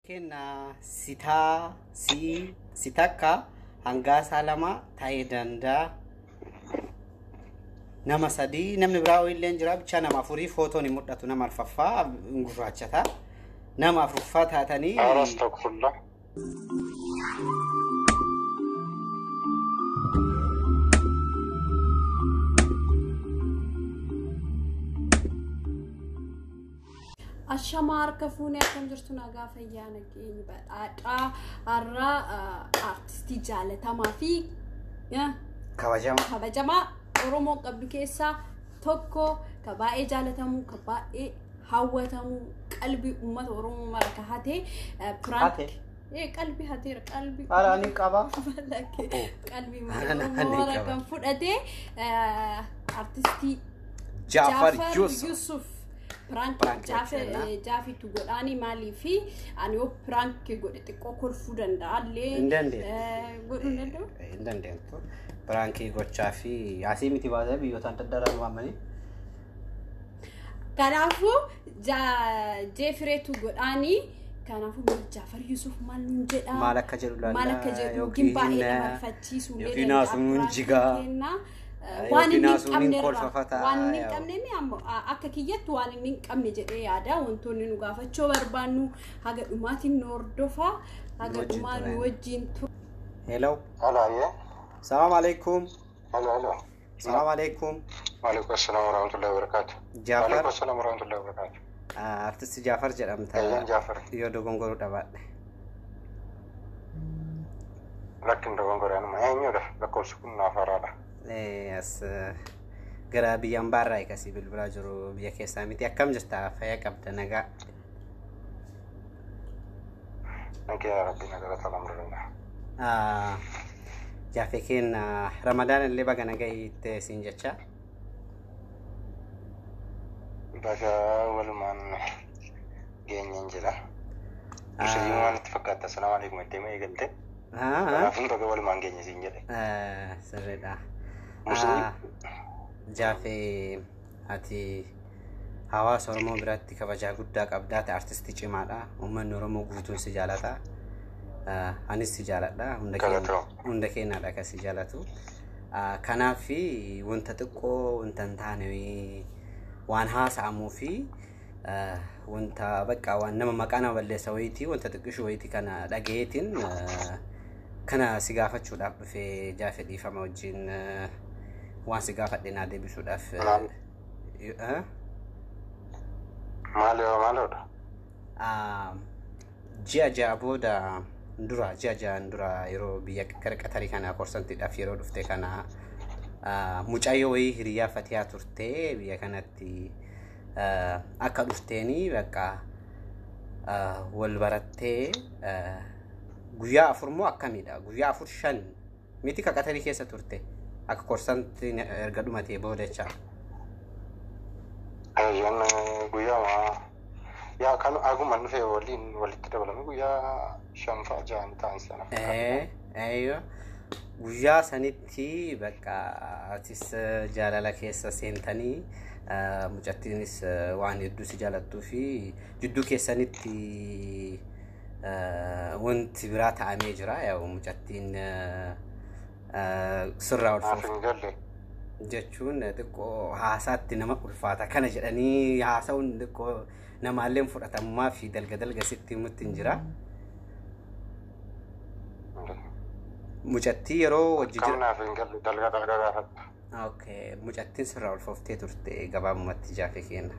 Kenna sitaa si si takka hangaasaa lama ta'ee danda'a. Nama sadii namni biraa illee jira bichaa nama afurii footoon hin mul'atu nama arfaffaa hin gurraachata. Nama afuraffaa taatanii. Astagfirullah. Ashamaa harka fuunee akkam jirtu nagaa fayyaa nageenyi badhaadhaa har'a aartistii jaalatamaa fi Kabajamaa. Kabajamaa Oromoo qabdu keessaa tokko ka baay'ee jaalatamu ka baay'ee hawwatamu qalbii uummata Oromoo mara ka hate Hate? Qalbii hateera qalbii. Haala ani qaba. Qalbii uummata Oromoo mara kan fudhate aartistii Jaafar Yusuf. Yusuf. Prank Prank jechuudha. Jaafitu godhaani maaliifi ani yoo prank godhe xiqqoo kolfuu danda'a illee. Hin dandeettu. Godhuu hin danda'u. Hin dandeettu. Prankii gochaa fi asii miti baasee biyyoota adda addaa irraa waamanii. Kanaafuu jeefireetu godhaani. Kanaafuu Jaafar Yusuf maal nuun jedha? Maal akka jedhu laalla. Maal akka jedhu yookiin baay'ee nama rifachiisuu illee yookiin danda'a. naasuun jigaa. Waan inni hin Yookiin naasuun hin qabne irraa kolfafata. waan inni hin qabne mi ammoo akka kiyyatti waan inni hin qabne jedhee yaada wantoonni nu gaafachuu barbaannu haga dhumaatiin nu hordofa haga Wajjin dhumaa nu ture. Wajjin ture. Hello. Hello, ayyee. Salaam alaikum. Hello, hello. Salaam alaikum. Waalaikum assalam warahmatullahi wabarakatuh. Jaafar. Waalaikum assalam warahmatullahi wabarakatuh. Artisti Jaafar jedhamta. Eeyyeen Jaafar. Yoo dogongoruu dhabaadhe. Lakkin dogongoree anuma eenyudha? Lakkoofsi kun naaf haaraadha. As gara biyya ambaarraa akkasii bilbilaa jiru biyya keessaa miti. Akkam jirta? Fayyaa qabda nagaa? Nagaa Rabbi nagaa alhamdulillah. Jaafee keenya Ramadaan illee baga nagaa hiitte siin jecha. Baga walumaan geenyeen jira. Musliima waan itti fakkaata. Assalaamu alaikum jettee mee eegalte. Kanaafuu baga walumaan geenye siin jedhe. Sirriidha. Musliim. Jaafee ati hawaasa Oromoo biratti kabajaa guddaa qabdaa ati artistii cimaadha. Uummanni Oromoo guutuun si jaalata. Anis si jaaladha. Hunda keenyaadha kan si jaalatu. Kanaaf wanta xiqqoo wanta hin taane waan haasa'amuu fi wanta bakka waan nama maqaa nama balleessa wayitii wanta xiqqishu wayitii kana dhagayeetiin kana si gaafachuudhaaf dhufee Jaafee dhiifama wajjin waan si gaafadhe naa deebisuudhaaf. Maal maaloodha? Ji'a ja'a booda dura ji'a ja'an dura yeroo biyya gara Qatarii kana korsantiidhaaf yeroo dhufte kana mucayyoo wayii hiriyaa Fatiyaa turte biyya kanatti akka dhufteeni bakka wal barattee guyyaa afur moo akkamidha? Guyyaa afur shan miti ka Qatarii keessa turte akka korsantiin erga dhumatee booda jecha. Eeyyeen guyyaa yaa kan aguma dhufee waliin walitti dabalame guyyaa shanfaa ja'an ta'an sana. Eeyyoo. Guyyaa sanitti bakka atis jaalala keessa seentanii mucattiinis waan hedduu si jaalattuu fi jidduu keessanitti wanti biraa ta'amee jira. Yaa mucattiin sirraa Naaf hin galle. Jechuun xiqqoo haasaatti nama ulfaata kana jedhanii haasa'uun xiqqoo namaallee fudhatamummaa fi dalga dalga sitti himutti hin jira. Mucattii yeroo hojii Kam naaf hin galle dalga dalga gaafadha. Okay, mucattiin sirraa ulfooftee turte gabaabumatti Jaafee kenna.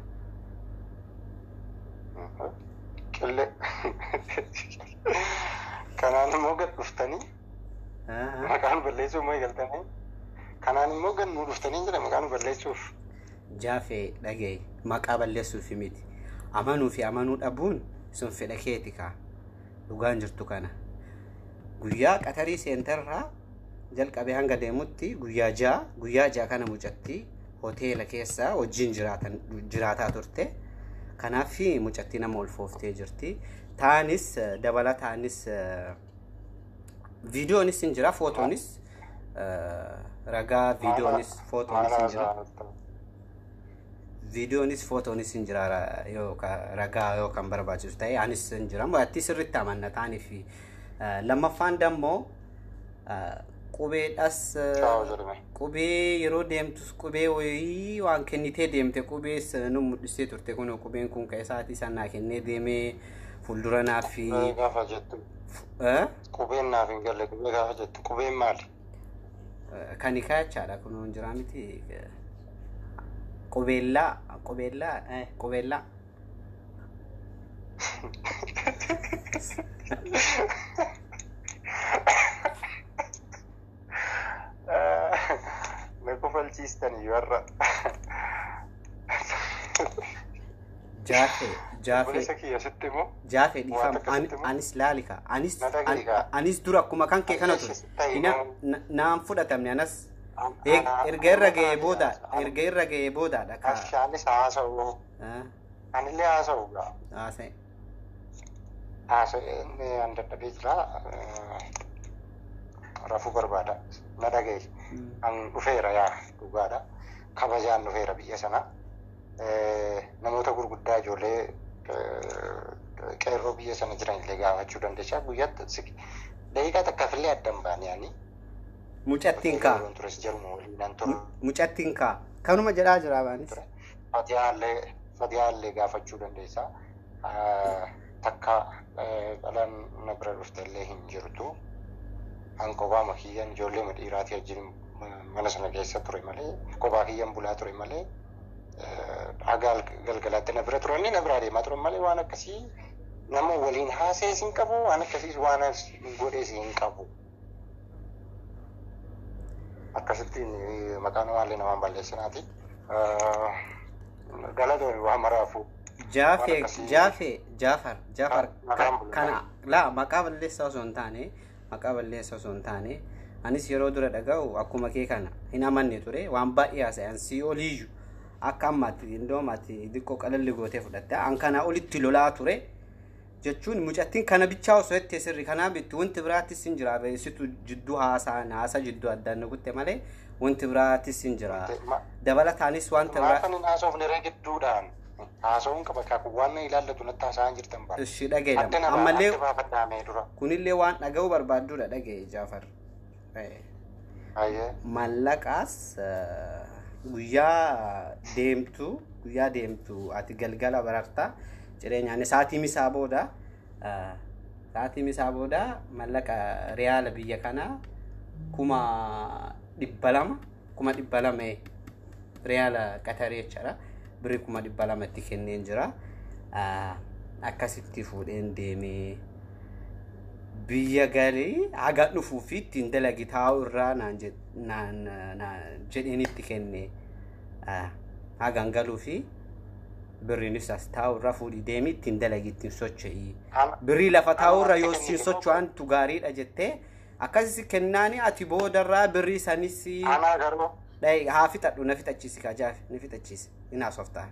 Qillee. Kanaan immoo gad dhuftanii maqaan balleessuu immoo eegaltanii kanaan immoo gad nu dhuftanii jira maqaan balleessuuf. Jaafee dhagaye maqaa balleessuuf miti. Amanuu fi amanuu dhabuun sun fedha keeti kaa. Dhugaan jirtu kana. Guyyaa Qatarii seentarraa jalqabee hanga deemutti guyyaa ja'a guyyaa ja'a kana mucattii hoteela keessa wajjin jiraataa turte. Kanaaf mucattii nama ulfooftee jirti. Taanis dabalataanis viidiyoonis hin jira footoonis ragaa viidiyoonis footoonis hin jira. Viidiyoonis footoonis hin jira yoo ragaa yoo kan barbaachisu ta'e anis hin jira. Ati sirriitti amanna ta'aniif lammaffaan dammoo qubeedhas qubee yeroo deemtus qubee wayii waan kennitee deemte qubees nu mul'istee turte kun qubeen kun kan isaatii sanaa kennee deemee fuuldura naaf fi. Gaafa jettu qubeen naaf hin galle qubee gaafa jettu qubeen maali? Kan hiikaa jechaadha kun hin jiraa miti. Qubeellaa qubeellaa qubeellaa. Na kofalchiistanii warra. Jaafee jaafee. Obboleessa kiyya sitti immoo. Jaafee dhiifama anis laalika anis anis dura akkuma kan kee kana ture naan fudhatamne anas erga irra ga'ee booda erga irra ga'ee boodaadha ka. Anis haasa'u. Anillee haasa'u gaa. Haasa'e. Haasa'e an dadhabee jira. Rafuu barbaada. Na dhagaye. An dhufeera yaa dhugaadha. Kabajaan dhufeera biyya sana. Namoota gurguddaa ijoollee qeerroo biyya sana jiran illee gaafachuu dandeessaa. Guyyaatti daqiiqaa takkaaf illee adda hin baane ani. Mucattiin kaa. Mucattiin kaa. Kanuma jedhaa jira baanis. Fatihaa illee gaafachuu dandeessaa. Takka dhalaan na bira dhufte illee hin jirtu. An kophaa kiyyan ijoollee dhiiraatii wajjin mana sana keessa ture malee kophaa kiyyan bulaa ture malee haga galgalaatti na bira turanii na bira deemaa turan malee waan akkasii nama waliin haasees hin qabu waan akkasiis waan godhees hin qabu. Akkasittiin maqaan waallee namaan balleessinaati. Galatoon waa maraafuu. Jaafee jaafee Jaafar Jaafar kana laa maqaa balleessaa osoo hin taane maqaa balleessaa osoo hin taane anis yeroo dura dhaga'u akkuma kee kana hin amanne ture waan baay'ee haasa'an si oliyyuu akka ammaatti indoom ati xiqqoo qalalli gootee fudhatte an kana olitti lolaa ture jechuun mucattiin kana bichaa osoo jettee sirri kanaa bitti wanti biraattis hin jira situ jidduu haasaan haasa jidduu addaan nugutte malee wanti biraattis hin jira dabalataanis wanta biraa. Maafan hin haasofne ree gidduudhaan haasa'uun qaba kaakuu waan ilaallatu natti haasa'an jirtan bara. Ishi dhaga'e ammallee kunillee waan dhaga'uu barbaadduudha dhaga'e Jaafar. Mallaqaas guyyaa deemtu ati galgala bararta jireenyaan sa'aatii misaa booda mallaqa riyaala biyya kanaa 200,000 riyaala Qatarii jechaadha. Birrii 200,000 itti kenneen jira. Akkasitti fuudheen deemee biyya galee haga dhufuu fi ittiin dalagi taa'u irraa naan jedheen itti kenne hagan galuu fi birriinis as taa'u irraa fuudhii deemii ittiin dalagi ittiin socho'ii. Birrii lafa taa'u irra yoo siin socho'antu gaariidha jettee akkasii kennaani ati boodarraa birrii sanis haa fixadhu na fixachiisi kaa jaafi na fixachiisi hin haasoftaa.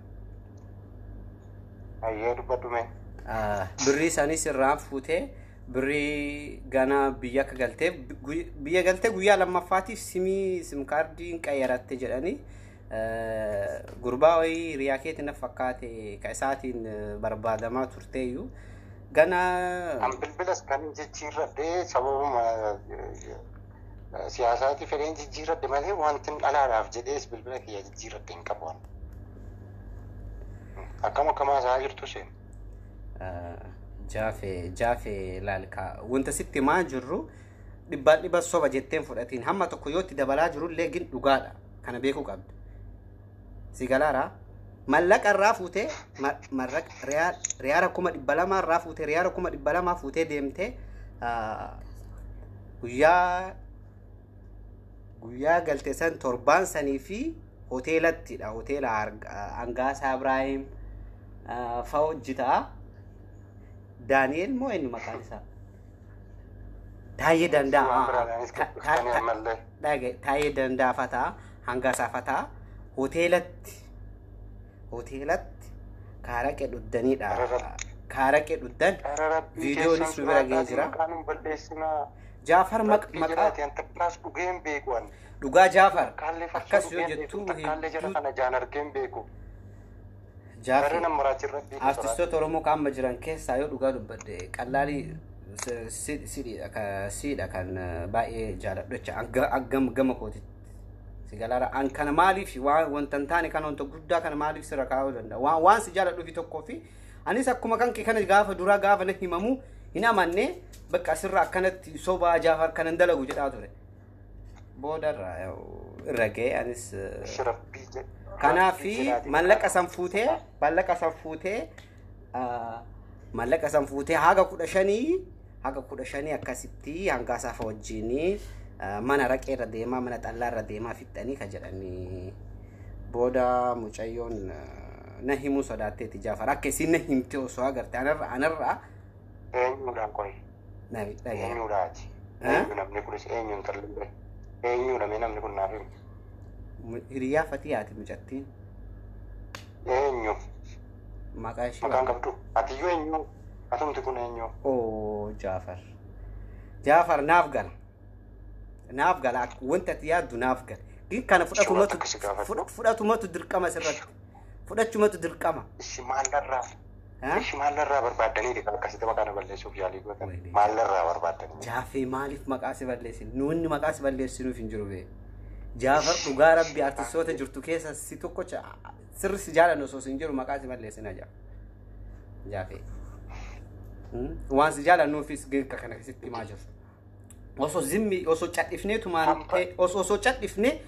Birrii sanis irraan fuutee birrii gana biyya akka galtee biyya galtee guyyaa lammaffaatiif simii simkaardiin qayyaratte jedhanii gurbaa wayii riyaa keetiin na fakkaate ka isaatiin barbaadamaa turteeyyuu gana. An bilbilas kan jijjiirradhee sababuma siyaasaati fedheen jijjiirradhe malee wanti dhalaadhaaf jedhees bilbila kiyya jijjiirradhe hin qabu. Akkam akkamaa isaa jirtu seen. Jaafee laalkaa wanta sitti himaa jirru dhibbaan dhibba soba jetteen fudhatiin hamma tokko yoo itti dabalaa jirullee gin dhugaadha kana beekuu qabda. Si galaaraa mallaqa irraa fuutee riyaala 200,000 irraa fuutee riyaala 200,000 fuutee deemtee guyyaa galte san torbaan sanii fi hoteelattidha hoteela Angaasaa Ibraahim fa'a hojjetaa. Daani'el moo eenyu maqaan isaa? Taayyee Danda'a. Taayyee Danda'a fataa Hangaasaa fataa hoteelatti kaaraqee dhuddanidha. Kaaraqee dhuddan viidiyoonis nu bira ga'ee jira. Jaafar maqaa dhugaa Jaafar akkas yoo jettu Warri nama maraachi irratti Artistoota Oromoo kan amma jiran keessaa yoo dhugaa dubbadde qallaalii siidha kan baay'ee jaaladhu jecha gama kootitti. Si galaara an kana maaliif waan wanta hin taane kana wanta guddaa kana maaliif sirra kaa'uu danda'a waan si jaaladhuufi tokkoo fi anis akkuma kan kee kana gaafa duraa gaafa na himamu hin amanne bakka asirra akkanatti sobaa Jaafar kanan dalagu jedhaa ture. Boodarra irra ga'e anis. Kanaafi mallaqa san fuutee haga 15 akkasitti hanga saafa wajjinii mana raqee irra deemaa mana xallaa irra deemaa fixxanii ka jedhanii booda mucayyoon na himuu sodaatteeti Jaafar akka isin na himte osoo agarte anarra. Eenyuudhaan qoy? Eenyuudhaati? Eenyu namni kunis eenyuun tallee? Eenyuudha mee namni kun naaf himu? Hiriyaa Fatiyaati mucattiin. Eenyu? Maqaa ishee. Maqaan qabdu? Atiyyuu eenyu? Atumti kun eenyu? Oo Jaafar. Jaafar naaf gala. Naaf gala wanta ati yaaddu naaf gala. Kana fudhatumatu dirqama sirratti. Fudhachumatu dirqama. Ishi maallarraa? Ishi maallarraa barbaaddanii akkasitti maqaa na balleessuuf yaalii gootan? Maallarraa barbaaddanii? Jaafee maaliif maqaa si balleessin? Nuunni maqaa si balleessinuuf hin jiru bee. Jaafar dhugaa rabbi artistoota jirtu keessa si tokko sirri si jaalannu osoo hin jiru maqaa si balleessina jaa. Jaafee. Waan si jaalannuufis girka kana keessatti himaa jiru. Osoo zimmi osoo cadhifnee tumaan osoo cadhifnee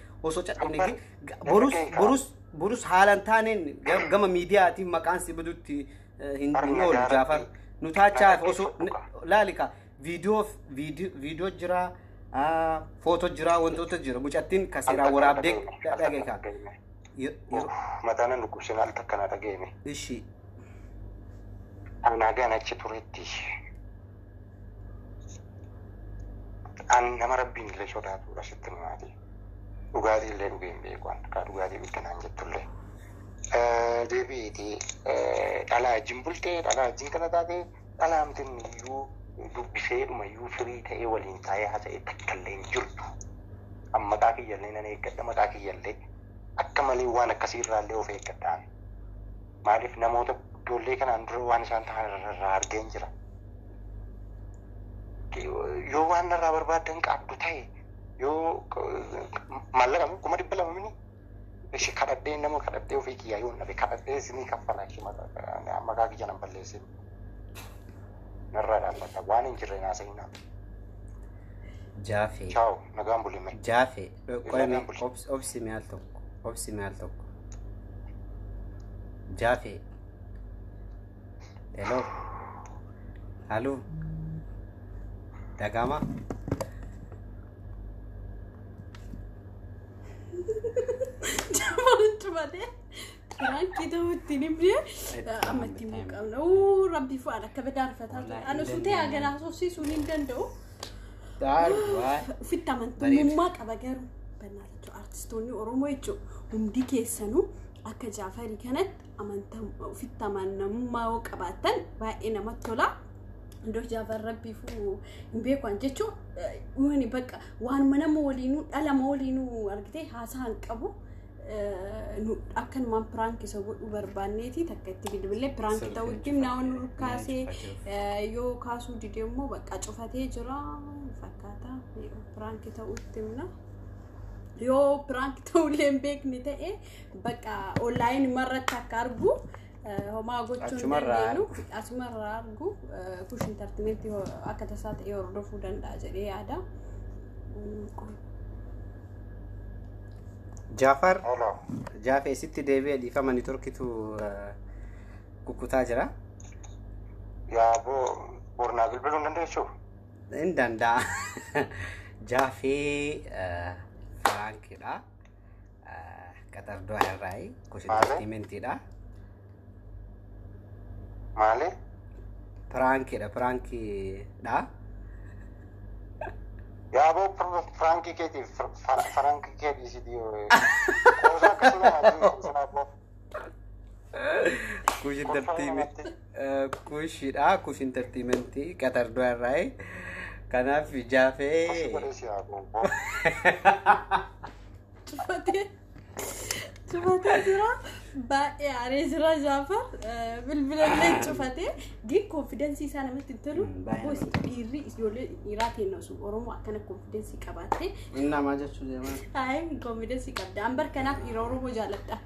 borus haalaan taaneen gama miidiyaatiin maqaan si badutti hin oolu Jaafar. Nu taachaaf osoo laalika viidiyoo jira footoo jira wantoota jira mucattiin ka seeraan waraabdee dhagee ka. Mataan hin dhukkubsin al takka na dhageenye. Ishi. Anaa gaan achi turetti. An nama rabbiin illee sodaatudha sitti himaati. Dhugaatii illee dhugee hin beeku an ka dhugaatii dhugdanaan jettullee. Deebi'eeti dhalaa wajjin bultee dhalaa wajjin kana taate dhalaa hamtiin iyyuu dubbisee dhumayyuu firii ta'ee waliin taa'ee haasa'ee takka illee hin jirtu. An maqaa kiyyallee nan eeggadha maqaa kiyyallee akka malee waan akkasiirraallee of eeggadhaan. Maaliif namoota ijoollee kanaan dura waan isaan ta'an irraa argeen jira. Yoo waan narraa barbaaddan qabdu ta'e yoo maallaqa 200,000 mini ishi kadhadhee nama kadhadhee ofii kiyyaa yoo dhabe kadhadhee isinii kaffala ishi maqaa kiyya nan balleessin. Narraa dhaabbata waan hin jirre naasa'inaa. Jaafee. Chaaw nagaan bulime. Jaafee qoyme obsi mi'aal tokko obsi mi'aal tokko. Jaafee. Hello. Hallo. Dhagama. Jaafarutti Piraankii ta'uu ittiin himne amma ittiin himuu qabna. Rabbi fu'aan akka badaarfataa ture. Ani osoo ta'e haganaa soofsiisuun hin danda'u. Ofitti amantummaa qaba garuu. Bannaa artistoonni Oromoo jechuun hundi keessanuu akka Jaafarii kanatti ofitti amanamummaa yoo qabaatan baay'ee namatti tola. Iddoo Jaafar Rabbiifuu hin beekan jechuun bakka waanuma nama waliinuu dhalama waliinuu argitee haasaa hin qabu. Akkanumaan piraank isa godhuu barbaanneeti takka itti bilbilee piraank ta'uu ittiin naawwan kaasee yoo kaasuu dide immoo bakka cufatee jira fakkaata piraank ta'uu itti himna. Yoo piraank ta'ullee hin beekne ta'e bakka onlaayin marratti akka argu homaa gochuu hin dandeenyu asumarraa argu kush intartimentii akka tasaa ta'e hordofuu danda'a jedhee yaada. Jaafar Jaafee sitti deebi'ee dhiifama ni turkitu kukkutaa jira. Yaaboo bornaa bilbiluu hin dandeessuu? Hin danda'a. Jaafee Firaankidha. Qaxar Du'aa irraayi. Kush intartimentiidha. Maali? Piraankidha piraankiidha. Yaaboo piraankii keetiif firaankii keetii si dhiyoo. Qoosaa akkasuma namaa Kush intartiimentii kushidha kush intartiimentii Qaxar Du'aa irraayi. Kanaaf Jaafee. Cufatee. Cufatee jira. Baay'ee aaree jira Jaafar. Bilbilallee cufatee. Gin confidence isaa namatti hin tolu. Baay'ee Gosi namatti dhiirri ijoollee dhiiraa ta'e osoo Oromoo akkana confidence qabaatte. Inni namaa jechuu deemaa. Ayi, confidence qabda. Ambar kanaaf dhiira Oromoo jaalladha.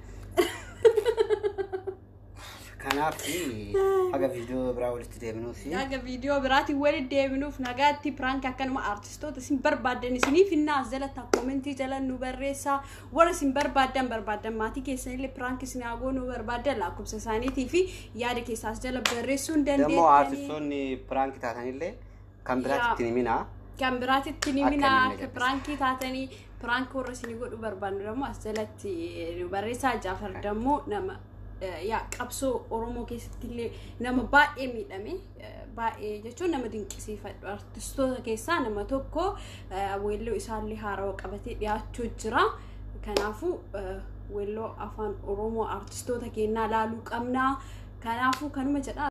Kanaaf haga viidiyoo biraa walitti deemnuu fi Haga viidiyoo biraatiin walitti deebinuuf nagaatti. Prank akkanuma artistoota isin barbaaddan isiniif hinnaa, as jalatti comment jala nu barreessaa. Warra isin barbaaddan maatii keessanillee prank isin haa goonuu barbaaddan, lakkoofsa isaaniitii fi yaada keessaas jala barreessuu hin Dammoo dandeettanii. Artistoonni prank taatanillee kan biraatti ittiin himinaa. Kan biraatitti ni Akka minaa inni akka jedhe. Prank taatanii prank warra isinii godhu barbaannu dammoo as jalatti nu barreessaa. Jaafar dammoo nama yaa qabsoo Oromoo keessatti illee nama baay'ee miidhame, baay'ee jechuun nama dinqisiifadhu artistoota keessaa nama tokko. Weelloo isaallee haarawaa qabatee dhiyaachuu jira. Kanaafuu weelloo afaan Oromoo artistoota keenyaa laaluu qabna. Kanaafuu kanuma jedha.